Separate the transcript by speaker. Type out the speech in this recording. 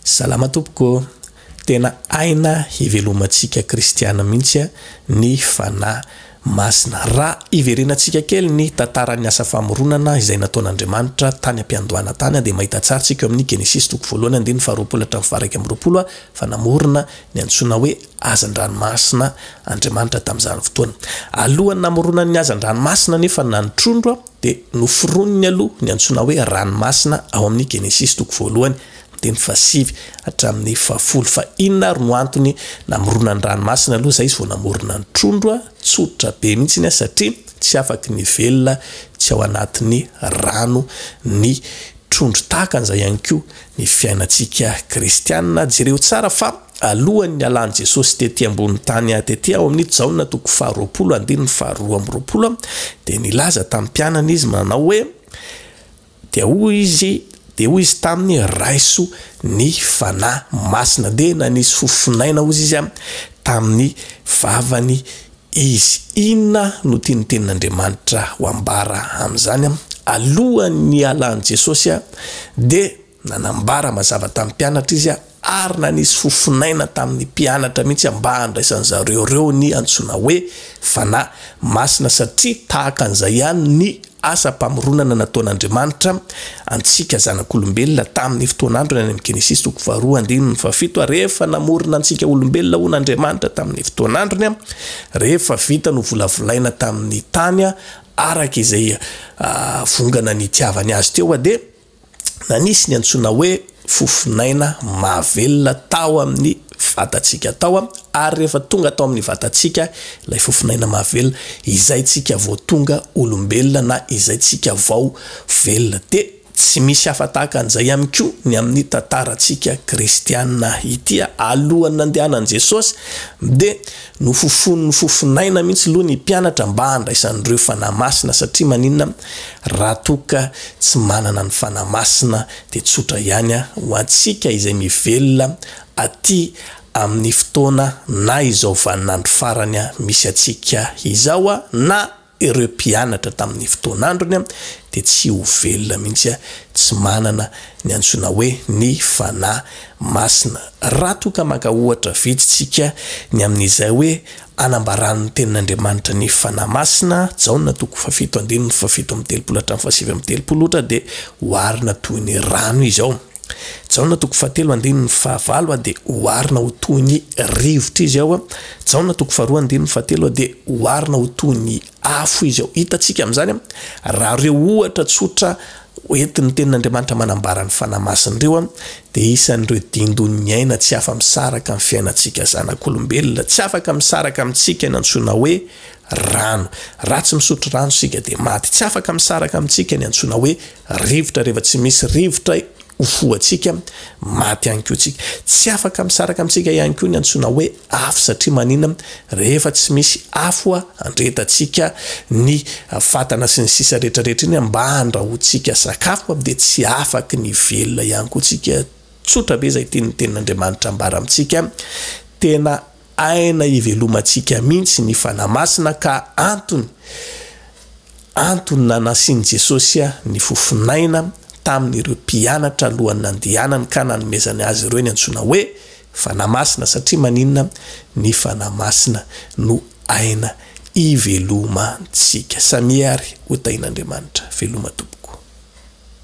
Speaker 1: Salama tompoko! Tena aina hivelomantsika kristiana mihitsy ny Fanahy Masina. Raha hiverenantsika kely ny tantaran'ny asa famoronana izay nataon'Andriamanitra tany am-piandohana tany dia mahita tsara isika eo amin'ny Genesisy toko voalohany andininy faharoapolo hatramin'ny faha-21 fa namorona ny antsoina hoe hazan-dranomasina Andriamanitra tamin'izany fotoana. Alohan'ny namoronany ny hazan-dranomasina anefa na ny trondro dia noforoniny aloha ny antsoina hoe ranomasina ao amin'ny Genesisy toko voalohany andininy fahasivy hatramin'ny fahafolo. Fa inona ary no antony namorona ny ranomasina aloha izay izy vao namorona ny trondro? Tsotra be mihitsy ny satria tsy afaky ny velona tsy ao anatin'ny rano ny trondro. Tahaka an'izay ihany koa ny fiainantsika kristianina. Jereo tsara fa alohan'ny nialan'i Jesosy tety ambony tany tety ao amin'ny Jaona toko faharoapolo andininy faharoa amby roapolo dia nilaza tamin'ny mpianany izy manao hoe, Dia hoy izy, dia hoy izy taminy, Raiso ny Fanahy Masina. Dia nanisy fofonaina, hozy izy, tamin'ny vavany izy. Inona no tian'ny Tenin'Andriamanitra ho ambara amin'izany? Alohan'ny hialan'i Jesosy, dia nanambara mazava tamin'ny mpianatra izy, ary nanisy fofonaina tamin'ny mpianatra mihitsy mba handraisan'zareo ireo ny antsoina hoe Fanahy Masina, satria tahaka an'izay ihany ny asam-pamoronana nataon'Andriamanitra antsika zanak'olombelona tamin'ny fotoan'androny any amin'ny Genesisy toko faharoa andininy fahafito, ary rehefa namorona antsika olombelona hono Andriamanitra tamin'ny fotoan'androny, rehefa vita novolavolaina tamin'ny tany araka izay vongana nitiavany azy teo dia nanisy ny antsoina hoe fofonaina mahavelona tao amin'ny vatantsika tao, ary rehefa tonga tao amin'ny vatantsika ilay fofonaina mahavelona, izay tsika vao tonga olombelona na izay tsika vao velona. Dia tsy misy hafa tahaka an'izay ihany koa ny amin'ny tantarantsika kristiana ity. Alohan'ny nandehanan'i Jesosy dia Nofofonin'ny fofonaina mihitsy loha ny mpianatra mba handraisan'ireo Fanahy Masina satria maninona raha toa ka tsy manana ny Fanahy Masina dia tsotra ihany ho antsika izay mivelona aty amin'ny fotoana na izao vaninandro farany misy antsika izao na ireo mpianatra tamin'ny fotoan'androny dia tsy ho velona mihitsy tsy manana ny antsoina hoe ny Fanahy Masina. Raha toa ka maka ohatra vitsy tsika ny amin'izay hoe anambaran'ny Tenin'Andriamanitra ny Fanahy Masina, Jaona toko fahafito andininy fahafito amby telopolo hatramin'ny fahasivy amby telopolo ohatra dia oharina toy ny rano izy ao. Jaona toko fahatelo andininy fahavalo dia oharina ho toy ny rivotra izy ao. Jaona toko faharoa andininy fahatelo dia oharina ho toy ny afo izy ao. Hitantsika amin'izany raha ireo ohatra tsotra entin'ny tenin'Andriamanitra manambara ny Fanahy Masina ireo dia isan'ireo dindon'ny aina tsy afa-misaraka amin'ny fiainantsika zanak'olombelona. Tsy afaka misaraka amintsika ny antsoina hoe rano. Raha tsy misotro rano isika dia maty. Tsy afaka misaraka amintsika ny antsoina hoe Rivotra, rehefa tsy misy rivotra ho fohantsika, maty ihany koa tsika. Tsy afaka misaraka amintsika ihany koa ny antsoina hoe afo satria maninona? Rehefa tsy misy afo andretantsika ny fatana sy ny sisa rehetra rehetra iny mba handrahoantsika sakafo dia tsy afaky ny velona ihany koa tsika. Tsotra be izay tian'ny tenin'Andriamanitra ambara amintsika. Tena aina ivelomantsika mihitsy ny Fanahy Masina ka antony antony nanasian'i Jesosy ny fofon'aina tamin'ireo mpianatra alohan'ny nandehanany ka nanomezany azy ireo ny antsoina hoe Fanahy Masina satria maninona ny Fanahy Masina no aina ivelomantsika. Samia ary ho tahin'Andriamanitra. Veloma tompoko.